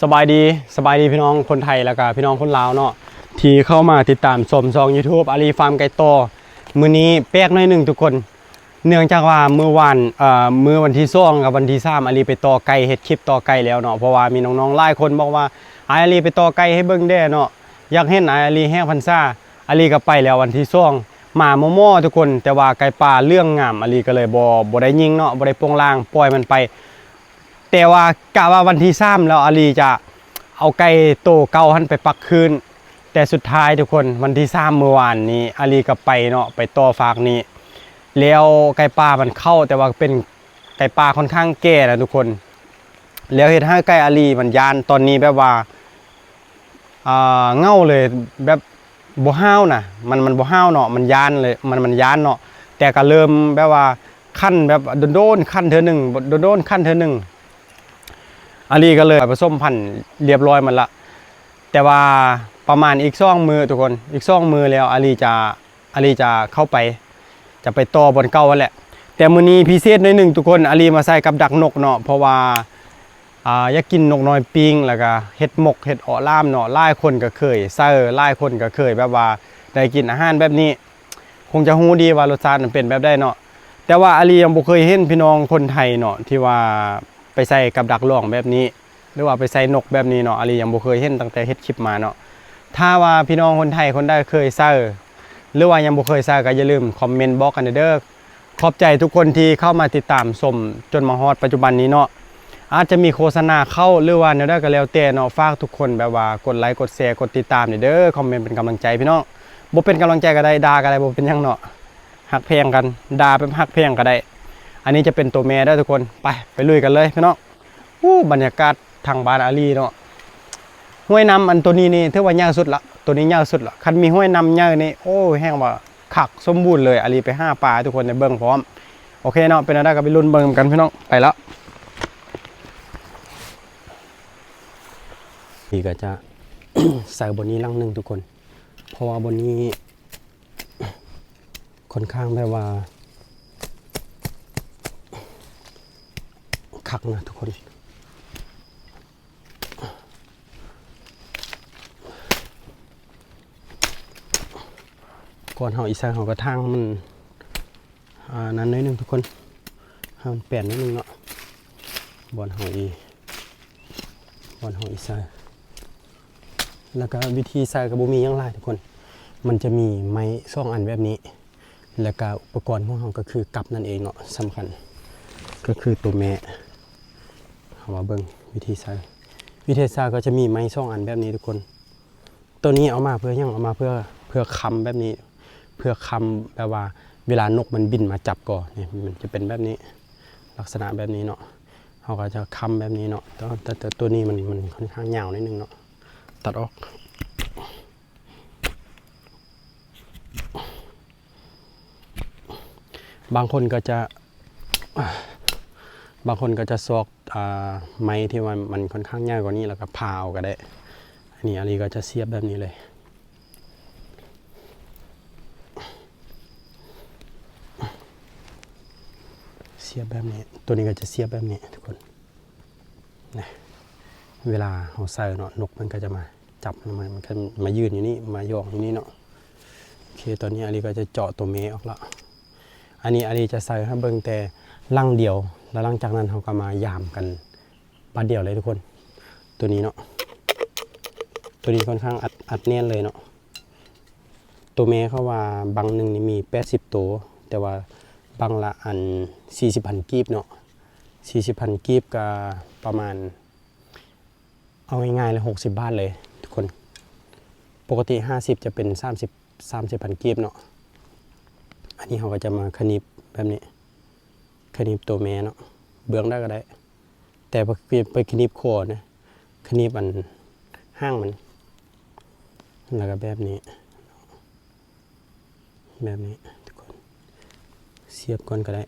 ສະບາຍດີ ສະບາຍດີພີ່ນ້ອງຄົນໄທ ແລ້ວກະພີ່ນ້ອງຄົນລາວເນາະ ທີ່ເຂົ້າມາຕິດຕາມຊົມຊ່ອງຢູທູບອາລີຟາມໄກ່ຕໍ່. ມື້ນີ້ແປກໜ້ອຍໜຶ່ງທຸກຄົນ ເນື່ອງຈາກວ່າມື້ວານ ເອີ ມື້ວັນທີສອງກັບວັນທີສາມ ອາລີໄປຕໍ່ໄກ່ ເຮັດຄລິບຕໍ່ໄກ່ແລ້ວເນາະ ເພາະວ່າມີນ້ອງໆຫຼາຍຄົນບອກວ່າ ອ້າຍອາລີໄປຕໍ່ໄກ່ໃຫ້ເບິ່ງແດ່ເນາະ ຢາກເຫັນອ້າຍອາລີແຫ່ພັນສາ. ອາລີກໍໄປແລ້ວວັນທີສອງ ມາໝໍ່ໆທຸກຄົນ ແຕ່ວ່າໄກ່ປ່າເຫຼືອງງາມ ອາລີກໍເລີຍບໍ່ ບໍ່ໄດ້ຍິງເນາະ ບໍ່ໄດ້ໂປ່ງລ່າງ ປ່ອຍມັນໄປ. ແຕ່ວ່າກະວ່າວັນທີສາມແລ້ວ ອາລີຈະເອົາໄກ່ໂຕເກົ່າຫັ້ນໄປປັກຄືນ ແຕ່ສຸດທ້າຍທຸກຄົນ ວັນທີສາມມື້ວານນີ້ ອາລີກໍໄປເນາະ ໄປຕໍ່ຟາກນີ້ ແລ້ວໄກ່ປ່າມັນເຂົ້າ ແຕ່ວ່າເປັນໄກ່ປ່າຄ່ອນຂ້າງແກ່ນະທຸກຄົນ ແລ້ວເຮັດໃຫ້ໄກ່ອາລີມັນຢ້ານ ຕອນນີ້ແບບວ່າ ອ່າ ເຫງົາເລີຍ ແບບບໍ່ຫ້າວນະ ມັນ ມັນບໍ່ຫ້າວເນາະ ມັນຢ້ານເລີຍ ມັນ ມັນຢ້ານເນາະ ແຕ່ກໍເລີ່ມແບບວ່າຂັນແບບດົນໆ ຂັນເທື່ອໜຶ່ງ ດົນໆ ຂັນເທື່ອໜຶ່ງ. ອາລີກໍເລີຍປະສົມພັນຮຽບຮ້ອຍໝົດລະ ແຕ່ວ່າປະມານອີກສອງມື້ທຸກຄົນ ອີກສອງມື້ແລ້ວອາລີຈະ ອາລີຈະເຂົ້າໄປ ຈະໄປຕໍ່ບ່ອນເກົ່າຫັ້ນແຫຼະ. ແຕ່ມື້ນີ້ພິເສດໜ້ອຍໜຶ່ງທຸກຄົນ ອາລີມາໃສ່ກັບດັກນົກເນາະ ເພາະວ່າ ອ່າ ຢາກກິນນົກນ້ອຍປີ້ງ ແລ້ວກະເຮັດໝົກເຮັດເອາະຫຼາມເນາະ ຫຼາຍຄົນກໍເຄີຍໃສ່ ຫຼາຍຄົນກໍເຄີຍແບບວ່າໄດ້ກິນອາຫານແບບນີ້ ຄົງຈະຮູ້ດີວ່າລົດຊາດມັນເປັນແບບໃດເນາະ. ແຕ່ວ່າອາລີຍັງບໍ່ເຄີຍເຫັນພີ່ນ້ອງຄົນໄທເນາະ ທີ່ວ່າໄປໃສ່ກັບດັກຫຼອງແບບນີ້ ຫຼືວ່າໄປໃສ່ນົກແບບນີ້ເນາະ ອາລີຍັງບໍ່ເຄີຍເຫັນຕັ້ງແຕ່ເຮັດຄລິບມາເນາະ. ຖ້າວ່າພີ່ນ້ອງຄົນໄທຄົນໃດເຄີຍໃສ່ ຫຼືວ່າຍັງບໍ່ເຄີຍໃສ່ ກໍຢ່າລືມຄອມເມັນບອກກັນແດ່ເດີ້. ຂອບໃຈທຸກຄົນທີ່ເຂົ້າມາຕິດຕາມຊົມຈົນມາຮອດປັດຈຸບັນນີ້ເນາະ. ອາດຈະມີໂຄສະນາເຂົ້າ ຫຼືວ່າແນວໃດກໍແລ້ວແຕ່ເນາະ ຝາກທຸກຄົນແບບວ່າກົດໄລ ກົດແຊ ກົດຕິດຕາມແດ່ເດີ້ ຄອມເມັນເປັນກຳລັງໃຈພີ່ນ້ອງ. ບໍ່ເປັນກຳລັງໃຈກໍໄດ້ ດ່າກໍໄດ້ ບໍ່ເປັນຫຍັງເນາະ ຮັກແພງກັນ ດ່າແບບຮັກແພງກໍໄດ້. ອັນນີ້ຈະເປັນໂຕແມ່ເດີ້ທຸກຄົນ ໄປ ໄປລຸຍກັນເລີຍພີ່ນ້ອງ. ໂອ້ ບັນຍາກາດທາງບ້ານອາລີເນາະ ຫ້ວຍນ້ຳອັນໂຕນີ້ນີ້ຖືວ່າໃຫຍ່ສຸດລະ ໂຕນີ້ໃຫຍ່ສຸດລະ. ຄັນມີຫ້ວຍນ້ຳໃຫຍ່ນີ້ ໂອ້ ແຮ່ງວ່າຄັກສົມບູນເລີຍ. ອາລີໄປຫາປາໃຫ້ທຸກຄົນໄດ້ເບິ່ງພ້ອມ. ໂອເຄເນາະ ເປັນແນວໃດກໍໄປລຸ້ນເບິ່ງນຳກັນພີ່ນ້ອງ ໄປລະ. ນີ້ກໍຈະໃສ່ບ່ອນນີ້ຫຼັງໜຶ່ງທຸກຄົນ ເພາະວ່າບ່ອນນີ້ ຄ່ອນຂ້າງແບບວ່າຄັກນະທຸກຄົນ. ກ່ອນເຮົາອີໃສ່ ເຮົາກໍຖາງມັນ ອ່າ ນັ້ນໜ້ອຍໜຶ່ງທຸກຄົນ ໃຫ້ມັນແປນໜ້ອຍໜຶ່ງເນາະ ບ່ອນເຮົາອີ ບ່ອນເຮົາອີໃສ່. ແລ້ວກໍວິທີໃສ່ກໍບໍ່ມີຫຍັງຫຼາຍທຸກຄົນ ມັນຈະມີໄມ້ສອງອັນແບບນີ້ ແລ້ວກໍອຸປະກອນຂອງເຮົາກໍຄືກັບນັ້ນເອງເນາະ ສຳຄັນກໍຄືໂຕແມ່. ເຮົາມາເບິ່ງວິທີໃສ່ ວິທີໃສ່ກໍຈະມີໄມ້ສອງອັນແບບນີ້ທຸກຄົນ. ໂຕນີ້ເອົາມາເພື່ອຫຍັງ? ເອົາມາເພື່ອ ເພື່ອຄ້ຳແບບນີ້ ເພື່ອຄ້ຳແບບວ່າເວລານົກມັນບິນມາຈັບກໍ ນີ້ ມັນຈະເປັນແບບນີ້ ລັກສະນະແບບນີ້ເນາະ ເຮົາກໍຈະຄ້ຳແບບນີ້ເນາະ. ແຕ່ ແຕ່ ແຕ່ໂຕນີ້ມັນ ມັນຄ່ອນຂ້າງຍາວໜ້ອຍໜຶ່ງເນາະ ຕັດອອກ. ບາງຄົນກໍຈະ ບາງຄົນກໍຈະຊອກ ອ່າ ໄມ້ທີ່ວ່າມັນຄ່ອນຂ້າງໃຫຍ່ກວ່ານີ້ ແລ້ວກໍຜ່າເອົາກໍໄດ້. ອັນນີ້ອາລີກໍຈະສຽບແບບນີ້ເລີຍ ສຽບແບບນີ້ ໂຕນີ້ກໍຈະສຽບແບບນີ້ທຸກຄົນ. ນະ ເວລາເຮົາໃສ່ເນາະ ນົກມັນກໍຈະມາຈັບ ມັນ ມັນກໍມາຢືນຢູ່ນີ້ ມາຢອງຢູ່ນີ້ເນາະ. ໂອເຄ ຕອນນີ້ອາລີກໍຈະເຈາະຕົວແມ່ອອກລະ. ອັນນີ້ອາລີຈະໃສ່ໃຫ້ເບິ່ງແຕ່ຫຼັງດຽວ ແລ້ວຫຼັງຈາກນັ້ນເຮົາກໍມາຢາມກັນບາດດຽວເລີຍທຸກຄົນ. ຕົວນີ້ເນາະ ຕົວນີ້ຄ່ອນຂ້າງອັດ ອັດແໜ້ນເລີຍເນາະ. ຕົວແມ່ເຂົາວ່າບັງໜຶ່ງນີ້ມີແປດສິບໂຕ ແຕ່ວ່າບັງລະອັນ ສີ່ສິບພັນກີບເນາະ ສີ່ສິບພັນກີບກໍປະມານ ເອົາງ່າຍໆເລີຍ ຫົກສິບບາດເລີຍທຸກຄົນ. ປົກກະຕິຫ້າສິບ ຈະເປັນສາມສິບ ສາມສິບພັນກີບເນາະ. ອັນນີ້ເຮົາກໍຈະມາຂະໜີບແບບນີ້ ຂະໜີບຕົວແມ່ເນາະ ເບື້ອງໃດກໍໄດ້ ແຕ່ໄປຂະໜີບຂໍນະ ຂະໜີບອັນຫາງມັນ ແລ້ວກໍແບບນີ້ ແບບນີ້ທຸກຄົນ ສຽບກ່ອນກໍໄດ້.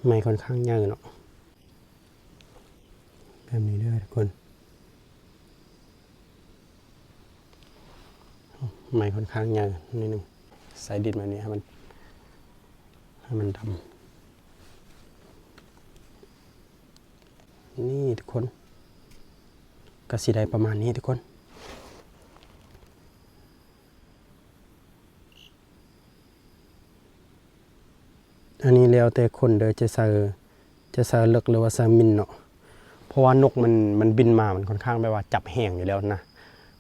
ໄມ້ຄ່ອນຂ້າງໃຫຍ່ເນາະ ແບບນີ້ເດີທຸກຄົນ ໄມ້ຄ່ອນຂ້າງໃຫຍ່ໜ້ອຍໜຶ່ງ ໃສ່ດິນແບບນີ້ໃຫ້ມັນ ໃຫ້ມັນດຳ. ນີ້ທຸກຄົນ ກໍຊິໄດ້ປະມານນີ້ທຸກຄົນ. ອັນນີ້ແລ້ວແຕ່ຄົນເດີ ຈະໃສ່ ຈະໃສ່ເລິກ ຫຼືວ່າໃສ່ມິນເນາະ ເພາະວ່ານົກມັນ ມັນບິນມາ ມັນຂ້ອນຂ້າງແບບວ່າຈັບແຮງຢູ່ແລ້ວນະ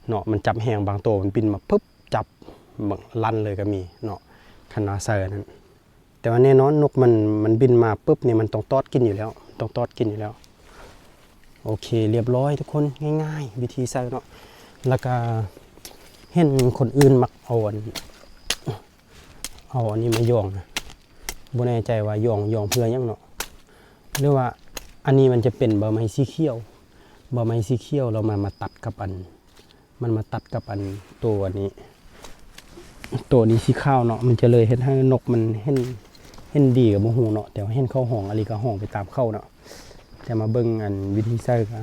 ເນາະ ມັນຈັບແຮງ ບາງໂຕມັນບິນມາປຶບ ຈັບ ບາງ ລັ່ນເລີຍກໍມີເນາະ ຄັນວ່າໃສ່ອັນນັ້ນ. ແຕ່ວ່າແນ່ນອນ ນົກມັນ ມັນບິນມາປຶບນີ້ ມັນຕ້ອງຕອດກິນຢູ່ແລ້ວ ຕ້ອງຕອດກິນຢູ່ແລ້ວ. ໂອເຄ ລຽບຮ້ອຍທຸກຄົນ ງ່າຍໆ ວິທີໃສ່ເນາະ. ແລ້ວກະເຫັນຄົນອື່ນມັກເອົາອັນ ເອົາອັນນີ້ມາຢອງນະ ບໍ່ແນ່ໃຈວ່າຢອງ ຢອງເພື່ອຫຍັງເນາະ ຫຼືວ່າອັນນີ້ມັນຈະເປັນໃບໄມ້ສີຂຽວ ໃບໄມ້ສີຂຽວ ແລ້ວມັນມາຕັດກັບອັນ ມັນມາຕັດກັບອັນ ໂຕອັນນີ້ ໂຕນີ້ສີຂາວເນາະ ມັນຈະເລີຍເຮັດໃຫ້ນົກມັນເຫັນ ເຫັນດີກໍບໍ່ຮູ້ເນາະ ແຕ່ວ່າເຫັນເຂົາຮ້ອງ ອາລີກໍຮ້ອງໄປຕາມເຂົາເນາະ. ແຕ່ມາເບິ່ງອັນວິທີໃສ່ກໍ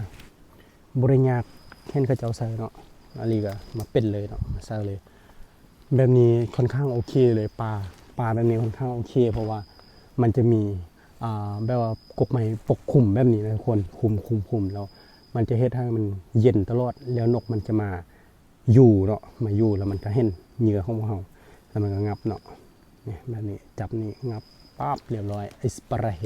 ບໍ່ໄດ້ຍາກ ເຫັນເຂົາເຈົ້າໃສ່ເນາະ ອາລີກໍມາເປັນເລີຍເນາະ ມາໃສ່ເລີຍ. ແບບນີ້ຂ້ອນຂ້າງໂອເຄເລີຍ ປາ ປາແບບນີ້ຂ້ອນຂ້າງໂອເຄ ເພາະວ່າມັນຈະມີ ອ່າ ແບບວ່າກົກໄມ້ປົກຄຸມແບບນີ້ນະທຸກຄົນ ຄຸມ ຄຸມ ຄຸມ ແລ້ວມັນຈະເຮັດໃຫ້ມັນເຢັນຕະຫຼອດ ແລ້ວນົກມັນຈະມາຢູ່ເນາະ ມາຢູ່ ແລ້ວມັນກະເຫັນເຫຍື່ອຂອງພວກເຮົາ ແລ້ວມັນກະງັບເນາະ. ນີ້ ແບບນີ້ ຈັບນີ້ ງັບ ປັບ ລຽບຮ້ອຍ ເອສປາເຮ.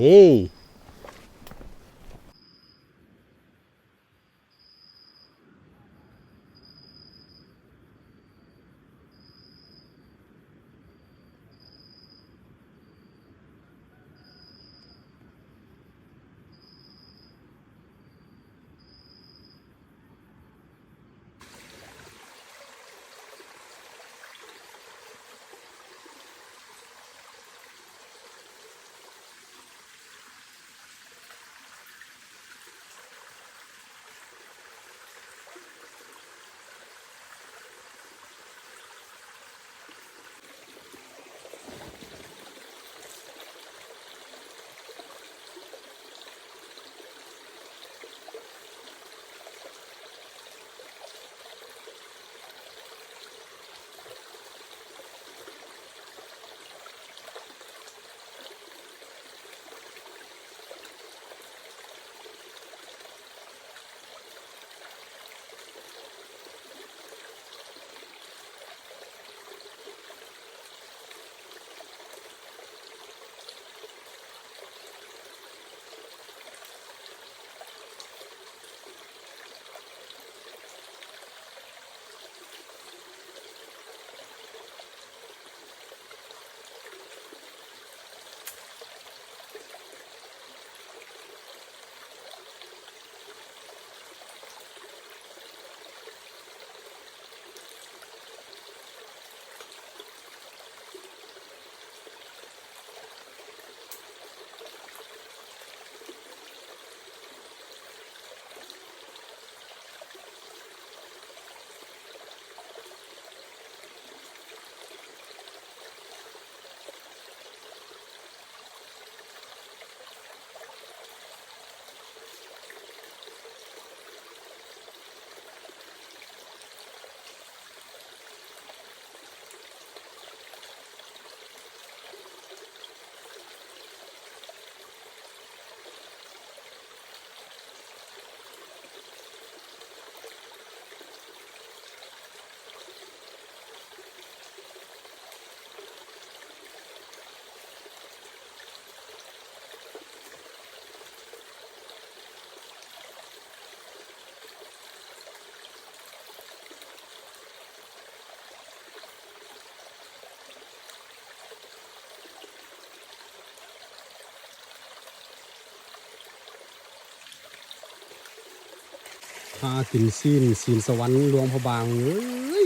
ຫາກິນຊີ້ນ ຊີ້ນສະຫວັນຫຼວງພະບາງເອີ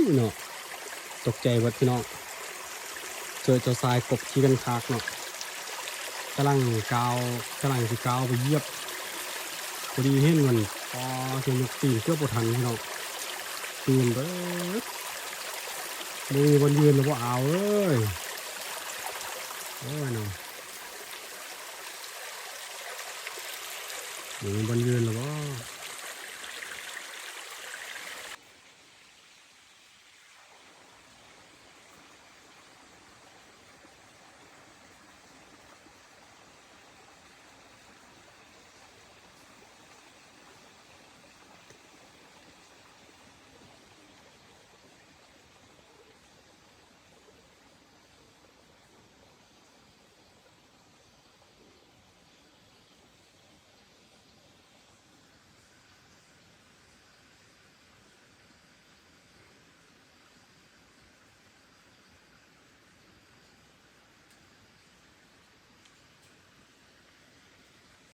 ຍເນາະ ຕົກໃຈເບິດພີ່ນ້ອງ. ເຈີເຈົ້າຊາຍກົບຂີ້ກັນຄາກເນາະ ກຳລັງກ້າວ ກຳລັງຊິກ້າວໄປຢຽບ ພໍດີເຫັນມັນ ປາ ຈົນຍົກຕີນເກືອບບໍ່ທັນພີ່ນ້ອງ ຕີນເບິດ ບໍ່ມີບ່ອນຢືນແລ້ວບໍ່ອາວເອີຍ. ໂອ້ຍເນາະ ບໍ່ມີບ່ອນຢືນແລ້ວບໍ່.